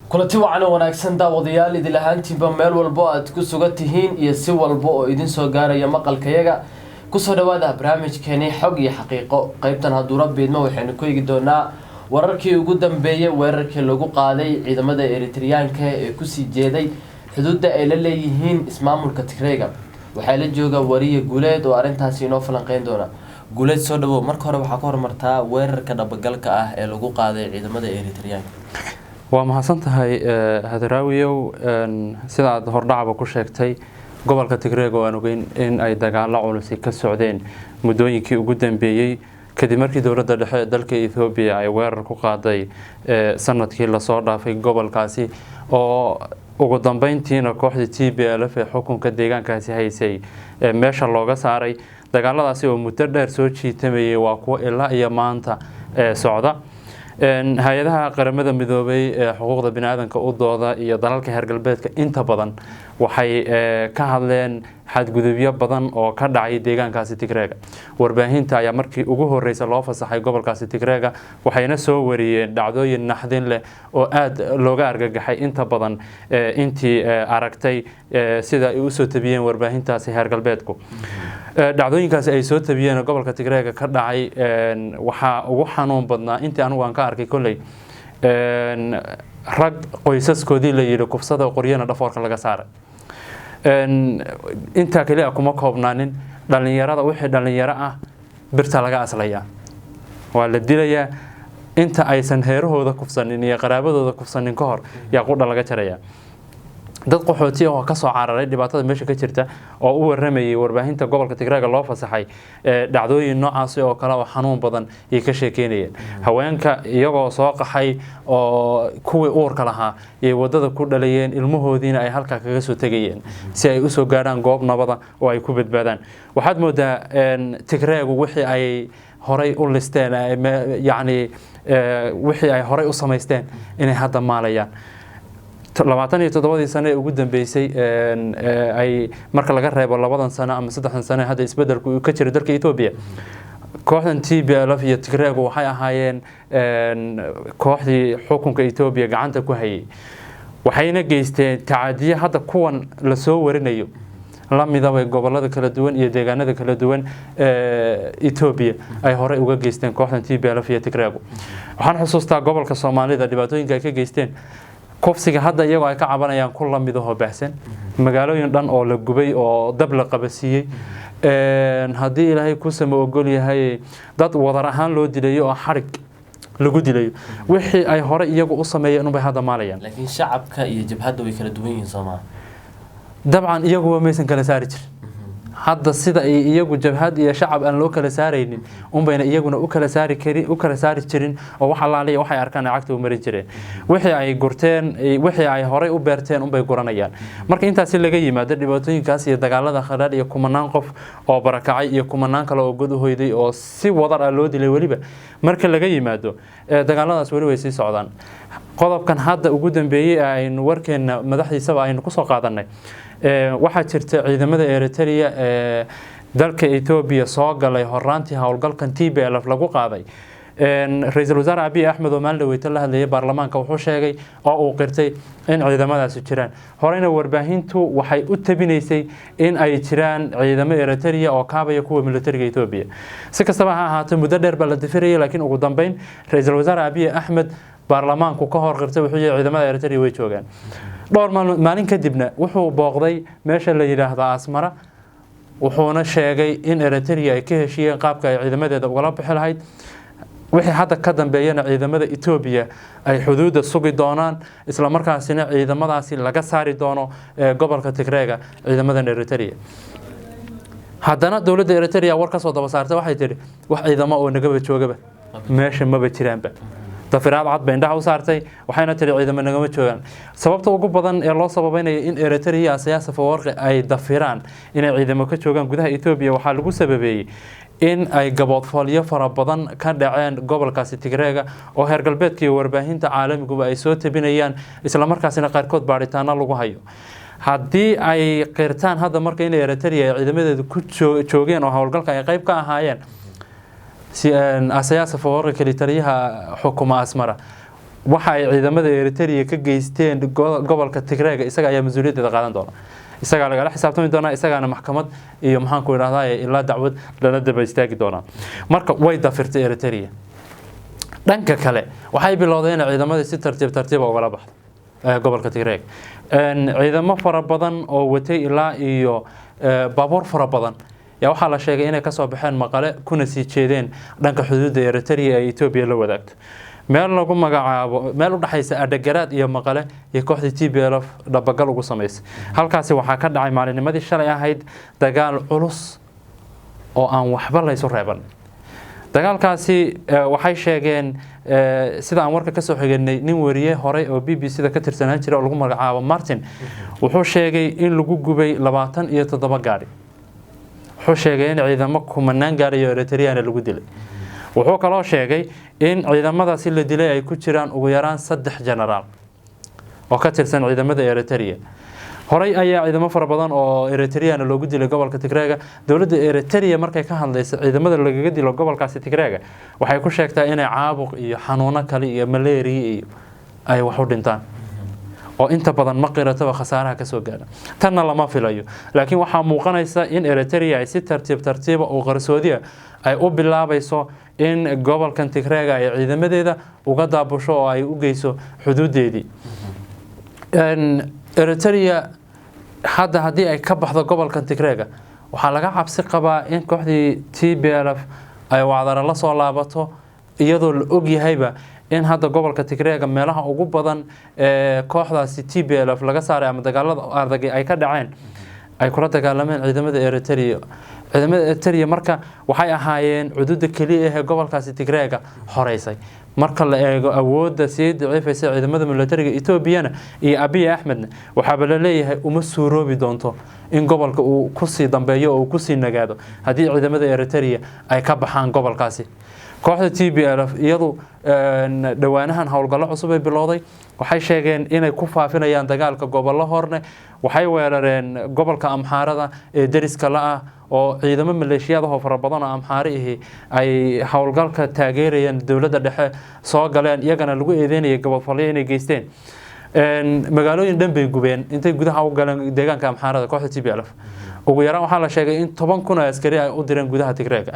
Kulanti wacan oo wanaagsan, daawadayaal, idil ahaantiinba meel walbo aad ku sugan tihiin iyo si walba oo idin soo gaaraya maqalkayaga, kusoo dhawaada barnaamijkeeni Xog iyo Xaqiiqo. Qeybtan, hadduu Rabbi idmo, waxaynu ku eegi doonaa wararkii ugu dambeeyay weerarkii lagu qaaday ciidamada Eritriyaanka ee kusii jeeday xuduudda ay la leeyihiin ismaamulka Tigreega. Waxaa la jooga wariye Guuleed oo arrintaasi inoo falanqeyn doona. Guuleed, soo dhawow. Marka hore waxaa ku horumartaa weerarka dhabagalka ah ee lagu qaaday ciidamada Eritriyaanka. Waa mahadsan tahay, Hadraawiyow. Sida aad hordhacba ku sheegtay, gobolka Tigreeg oo aan ogeyn in ay dagaalo culusi ka socdeen muddooyinkii ugu dambeeyey kadib markii dowladda dhexe ee dalka Ethoobiya ay weerar ku qaaday sanadkii lasoo dhaafay gobolkaasi, oo ugu dambeyntiina kooxdii TPLF ee xukunka deegaankaasi haysay meesha looga saaray. Dagaaladaasi oo muddo dheer soo jiitamayay waa kuwo ilaa iyo maanta socda. Hay-adaha Qaramada Midoobay ee xuquuqda biniaadanka u dooda iyo dalalka heer galbeedka inta badan waxay ka hadleen xadgudubyo badan oo ka dhacay deegaankaasi Tigreega. Warbaahinta ayaa markii ugu horeysa loo fasaxay gobolkaasi Tigreega, waxayna soo wariyeen dhacdooyin naxdin leh oo aada looga argagaxay inta badan intii aragtay sida ay usoo tabiyeen warbaahintaasi heer galbeedku. Dhacdooyinkaasi ay soo tabiyeen gobolka Tigreega ka dhacay waxaa ugu xanuun badnaa, intii anigu aan ka arkay kolley, rag qoysaskoodii la yidhi kufsada, qoryana dhafoorka laga saaray. Intaa keliya kuma koobnaanin. Dhalinyarada, wixii dhalinyaro ah, birta laga aslayaa, waa la dilayaa. Inta aysan heerahooda kufsanin iyo qaraabadooda kufsanin ka hor yaa qudha laga jarayaa. Dad qaxooti ah oo kasoo cararay dhibaatada meesha ka jirta oo u waramayay warbaahinta gobolka Tigreega loo fasaxay, dhacdooyin noocaasi oo kale oo xanuun badan ay ka sheekeynayeen. Haweenka iyagoo soo qaxay oo kuwii uurka lahaa ay wadada ku dhalayeen, ilmahoodiina ay halkaa kaga soo tegayeen si ay usoo gaadhaan goob nabada oo ay ku badbaadaan. Waxaad moodaa Tigreegu wixii ay horay u listeen, yacni wixii ay horay u samaysteen, inay hadda maalayaan. 27-dii sano ee ugu dambeysay, ay marka laga reebo 2dan sano ama 3dan sano hadda isbedelku uu ka jiro dalka Etoobiya, kooxdan TPLF iyo Tigreegu waxay ahaayeen kooxdii xukunka Etoobiya gacanta ku hayay, waxayna geysteen tacadiye hadda kuwan lasoo warinayo la midabay gobolada kala duwan iyo deegaanada kala duwan Etoobiya ay horey uga geysteen kooxdan TPLF iyo Tigreegu. Waxaan xusuustaa gobolka Soomaalida dhibaatooyinka ay ka geysteen, kufsiga hadda iyagoo ay ka cabanayaan ku lamidahoo baahsan, magaalooyin dhan oo la gubay oo dab la qabasiiyey, haddii Ilaahay ku sama ogol yahay, dad wadar ahaan loo dilayo oo xarig lagu dilayo. Wixii ay hore iyagu u sameeyeen unbay hadda maalayaan. Laakiin shacabka iyo jabhadda way kala duwan yihiin, soomaa? Dabcan, iyaguba maysan kala saari jirin. Hadda sida ay iyagu jabhad iyo shacab aan loo kala saaraynin unbayna iyaguna u kala saari kari u kala saari jirin, oo wax allaaliya waxay arkaan ay cagta u marin jireen. Wixii ay gurteen, wixii ay horay u beerteen unbay guranayaan. Marka intaasi laga yimaado, dhibaatooyinkaas iyo dagaalada khadhaadh iyo kumanaan qof oo barakacay iyo kumanaan kale oo god u hoyday oo si wadar ah loo dilay weliba, marka laga yimaado, dagaaladaas weli way sii socdaan. Qodobkan hadda ugu dambeeyey ee aynu warkeena madaxdiisaba aynu kusoo qaadanay, waxaa jirta ciidamada Eritrea ee dalka Etoobiya soo galay horaantii howlgalkan TPLF lagu qaaday. Ra-iisul Wasaare Abiy Axmed oo maalin dhaweyto la hadlayay baarlamaanka wuxuu sheegay oo uu qirtay in ciidamadaasi jiraan. Horeyna warbaahintu waxay u tabinaysay in ay jiraan ciidamo Eritrea oo kaabaya kuwa militariga Etoobiya. Si kastaba ha ahaatee, muddo dheer baa la dafirayay, laakiin ugu dambeyn Ra-iisul Wasaare Abiy Axmed baarlamaanku ka hor qirtay. Wuxuu yihi ciidamada Eritrea way joogaan. Dhowr maalin kadibna wuxuu booqday meesha la yidhaahdo Asmara, wuxuuna sheegay in Eritrea ay ka heshiiyeen qaabka ay ciidamadeeda ugala bixi lahayd, wixii hadda ka dambeeyana ciidamada Etoobiya ay xuduudda sugi doonaan, islamarkaasina ciidamadaasi laga saari doono gobolka Tigreega ciidamadan Eritrea. Haddana dowladda Eritrea war kasoo daba saartay, waxay tidhi wax ciidamo oo nagaba joogaba meesha maba jiraanba. Dafiraad cad bay indhaha u saartay, waxayna tiri ciidamo nagama joogaan. Sababta ugu badan ee loo sababeynaya in Eritrea iyo Isaias Afwerki ay dafiraan inay ciidamo ka joogaan gudaha Etoobiya waxaa lagu sababeeyey in ay gaboodfoolyo fara badan ka dhaceen gobolkaasi Tigreega, oo heer galbeedka iyo warbaahinta caalamiguba ay soo tabinayaan, islamarkaasina qaarkood baadhitaano lagu hayo. Haddii ay qirtaan hadda marka in Eritrea ay ciidamadeedu ku joogeen oo howlgalka ay qayb ka ahaayeen, Isaias Afwerki, keli taliyaha xukuma Asmara, Waxa ay ciidamada Eritrea ka geysteen gobolka Tigreega isaga ayaa mas-uuliyaddeeda qaadan doona, isagaa lagala xisaabtami doonaa, isagaana maxkamad iyo, maxaan ku idhahdaa, ilaa dacwad lala daba istaagi doonaa. Marka way dafirtay Eritrea. Dhanka kale waxay bilowday inay ciidamadii si tartiib tartiiba ugala baxdo gobolka Tigreeg. Ciidamo fara badan oo watay ilaa iyo baabuur fara badan yaa waxaa la sheegay inay kasoo baxeen Maqale, kuna sii jeedeen dhanka xuduudda Eritrea ee Etoobiya la wadaagto. Meel lagu magacaabo, meel u dhexaysa Adhagaraad iyo Maqale iyo kooxdii TPLF dhabagal ugu samaysay. Halkaasi waxaa ka dhacay maalinimadii shalay ahayd dagaal culus oo aan waxba laysu reeban. Dagaalkaasi waxay sheegeen, sida aan warka kasoo xiganay, nin wariye horey oo BBC da ka tirsanaan jiray oo lagu magacaabo Martin, wuxuu sheegay in lagu gubay 27 gaadhi. Wuxuu sheegay in ciidamo kumanaan gaadhi oo Eritreana lagu dilay. Wuxuu kaloo sheegay in ciidamadaasi la dilay ay ku jiraan ugu yaraan 3 genaraal oo ka tirsan ciidamada Eritrea. Horey ayaa ciidamo fara badan oo Eritreana loogu dilay gobolka Tigreega. Dowladda Eritrea markay ka hadlaysa ciidamada lagaga dilo gobolkaasi Tigreega, waxay ku sheegtaa inay caabuq iyo xanuuno kale iyo malaria iyo ay wax u dhintaan, oo inta badan ma qirataba khasaaraha kasoo gaadha. Tanna lama filayo, laakiin waxaa muuqanaysa in Eritrea ay si tartiib tartiiba oo qarsoodi ah ay u bilaabayso in gobolkan Tigreega ay ciidamadeeda uga daabusho oo ay u geyso xuduudeedii. Eritrea hadda haddii ay ka baxdo gobolkan Tigreega, waxaa laga cabsi qabaa in kooxdii TPLF ay wacdara la soo laabato, iyadoo la ogyahayba in hadda gobolka Tigreega meelaha ugu badan ee kooxdaasi TPLF laga saaray ama dagaalada adag ay ka dhaceen ay kula dagaalameen ciidamada Eritrea. Ciidamada Eritrea marka waxay ahaayeen cududa keliya ee gobolkaasi Tigreega horeysay. Marka la eego awoodda sii daciifaysa ciidamada militariga Etoobiyana iyo Abiy Axmedna, waxaaba la leeyahay uma suuroobi doonto in gobolka uu kusii dambeeyo oo uu kusii nagaado haddii ciidamada Eritrea ay ka baxaan gobolkaasi. Kooxda TPLF iyadu dhowaanahan howlgallo cusub ay bilowday. Waxay sheegeen inay ku faafinayaan dagaalka gobollo horne. Waxay weerareen gobolka Amxaarada ee deriska la ah, oo ciidamo maleeshiyaad ahoo fara badan oo Amxaari ihi ay howlgalka taageerayeen dowladda dhexe soo galeen, iyagana lagu eedeynayay gobodfalyo inay geysteen. Magaalooyin dhan bay gubeen intay gudaha u galeen deegaanka Amxaarada. Kooxda TPLF ugu yaraan waxaa la sheegay in 10,000 oo askari ay u direen gudaha Tigreeg,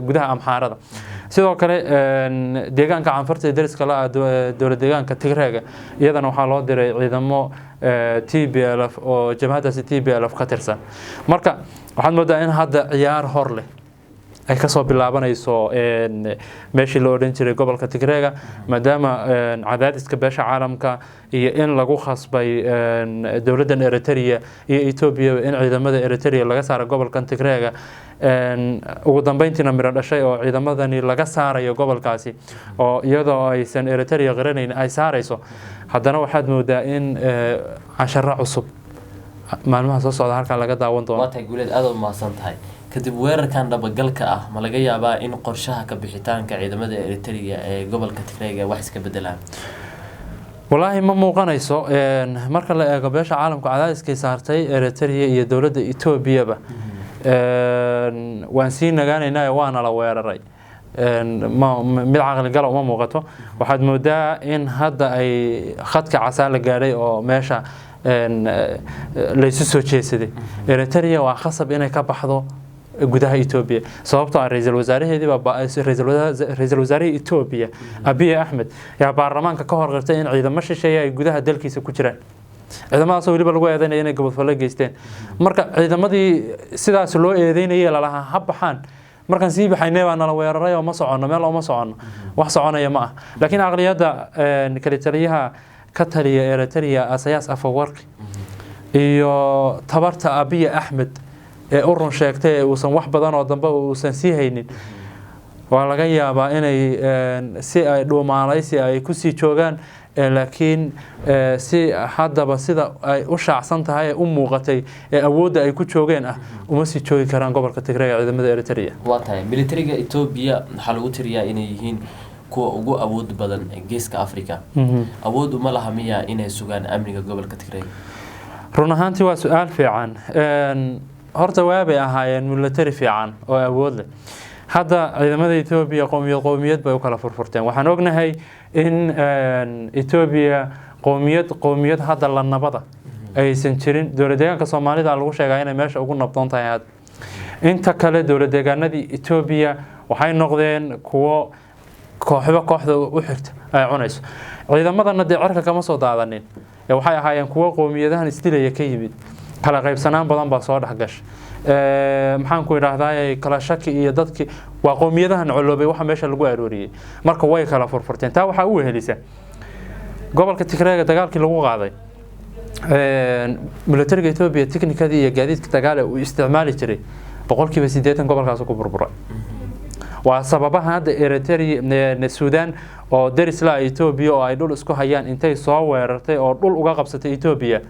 gudaha Amxaarada. Sidoo kale deegaanka Canfarta ee deriska la ah dowlad deegaanka Tigreega iyadana waxaa loo diray ciidamo TPLF oo jabhadaasi TPLF ka tirsan. Marka waxaad moodaa in hadda ciyaar hor leh ay kasoo bilaabanayso meeshii la odhan jiray gobolka Tigreega, maadaama cadaadiska beesha caalamka iyo in lagu khasbay dowladdan Eritrea iyo Etoobiya in ciidamada Eritrea laga saaro gobolkan Tigreega, ugu dambeyntiina miro dhashay oo ciidamadani laga saarayo gobolkaasi, oo iyadoo aysan Eritrea qiranayn ay saarayso. Haddana waxaad moodaa in casharo cusub maalmaha soo socda halkaa laga daawan doono. Waa tahay, Guuleed, aad u mahadsan tahay. Kadib weerarkan dhabagalka ah, ma laga yaabaa in qorshaha ka bixitaanka ciidamada Eritrea ee gobolka Tigreega wax iska bedelaan? Walaahi ma muuqanayso. Marka la eego beesha caalamku cadaadiskay saartay Eritrea iyo dowladda Etoobiyaba, waan sii nagaanaynaa waana la weeraray, mid caqligala uma muuqato. Waxaad moodaa in hadda ay khadka casaa la gaadhay oo meesha laysu soo jeesaday. Eritrea waa khasab inay ka baxdo gudaha Etoobiya, sababtoo ah ra-iisul wasaaraheedii baa, ra-iisul wasaarihii Etoobiya Abiy Axmed yaa baarlamaanka ka hor qirtay in ciidamo shisheeye ay gudaha dalkiisa ku jiraan, ciidamadaasoo weliba lagu eedeynaya inay gabadfallo geysteen. Marka ciidamadii sidaas loo eedeynayay lalahaa ha baxaan, markaan sii baxaynay baa nala weeraray oo ma soconno, meel ooma soconno, wax soconaya ma ah. Laakiin aqliyadda kali taliyaha ka taliya Eritrea Asayaas Afawarqi iyo tabarta Abiy Axmed ee u run sheegtay ee uusan wax badan oo dambe uusan sii haynin, waa laga yaabaa inay si ay dhuumaalaysi ay kusii joogaan. Laakiin si haddaba sida ay u shaacsan tahay ee u muuqatay ee awoodda ay ku joogeen ah uma sii joogi karaan gobolka Tigreega ciidamada Eritrea. Waa tahay. Militariga Etoobiya waxaa lagu tiriyaa inay yihiin kuwa ugu awood badan geeska Africa. Awood uma laha miyaa inay sugaan amniga gobolka Tigreega? Run ahaantii waa su-aal fiican. Horta waabay ahaayeen military fiican oo awood leh. Hadda ciidamada Etoobiya qowmiyad qowmiyad bay u kala furfurteen. Waxaan ognahay in Etoobiya qowmiyad qowmiyad hadda la nabada aysan jirin. Dowlad deegaanka Soomaalida lagu sheegaa inay meesha ugu nabdoon tahay hadda. Inta kale dowlad deegaanadii Etoobiya waxay noqdeen kuwo kooxba kooxda u xigta ay cunayso. Ciidamadana dee cirka kama soo daadanin ee waxay ahaayeen kuwo qowmiyadahan isdilaya ka yimid. Kala qaybsanaan badan baa soo dhex gashay. Maxaan ku idhaahdaa, kala shaki iyo dadkii waa qowmiyadahan coloobay waxa meesha lagu arooriyey. Marka way kala furfurteen. Taa waxaa u wehelisa gobolka Tigreega dagaalkii lagu qaaday, militariga Etoobiya tiknikadii iyo gaadiidka dagaal ee uu isticmaali jiray 80% gobolkaas ku burburay. Waa sababaha hadda Eritrea, Suudaan oo deris la Etoobiya oo ay dhul isku hayaan, intay soo weerartay oo dhul uga qabsatay Etoobiya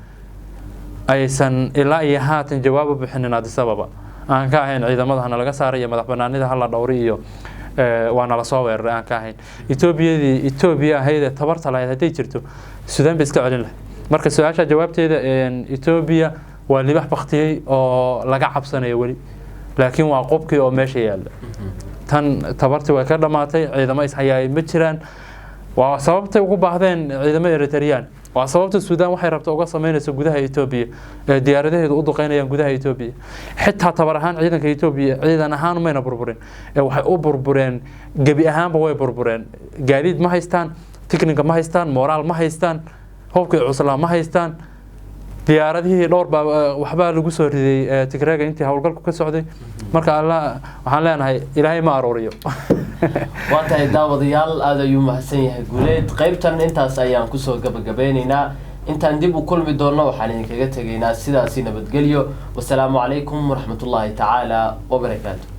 aysan ilaa iyo haatan jawaab u bixinin Addis Ababa aan ka ahayn ciidamada hana laga saaray iyo madax banaanida hala dhowri iyo waa nala soo weeraray aan ka ahayn. Etoobiyadii Etoobiya ahayd ee tabarta lahayd hadday jirto, Suudaan bay iska celin lahayd. Marka su-aasha jawaabteeda, Etoobiya waa libax baktiyey oo laga cabsanayo weli, laakiin waa qubkii oo meesha yaalla. Tan tabartii way ka dhammaatay, ciidamo ishayaay ma jiraan. Waa sababtay ugu baahdeen ciidamo Eritreyaan. Waa sababta Suudaan waxay rabta uga sameynayso gudaha Etoobiya ee diyaaradaheedu u duqeynayaan gudaha Etoobiya. Xitaa tabar ahaan ciidanka Etoobiya ciidan ahaan mayna burburin ee waxay u burbureen gebi ahaanba way burbureen. Gaadiid ma haystaan, tiknika ma haystaan, moraal ma haystaan, hubkii cuslaa ma haystaan. Diyaaradihii dhowr baa waxbaa lagu soo riday Tigreega intii howlgalku ka socday. Marka alla waxaan leenahay Ilaahay ma aruuriyo. Waa tahay daawadayaal, aada ayuu mahadsan yahay Guuleed. Qaybtan intaas ayaan kusoo gabagabeyneynaa. Intaan dib u kulmi doonno waxaan idinkaga tegaynaa sidaasi nabadgelyo. Wasalaamu calaykum waraxmatullaahi tacaala wabarakaatu.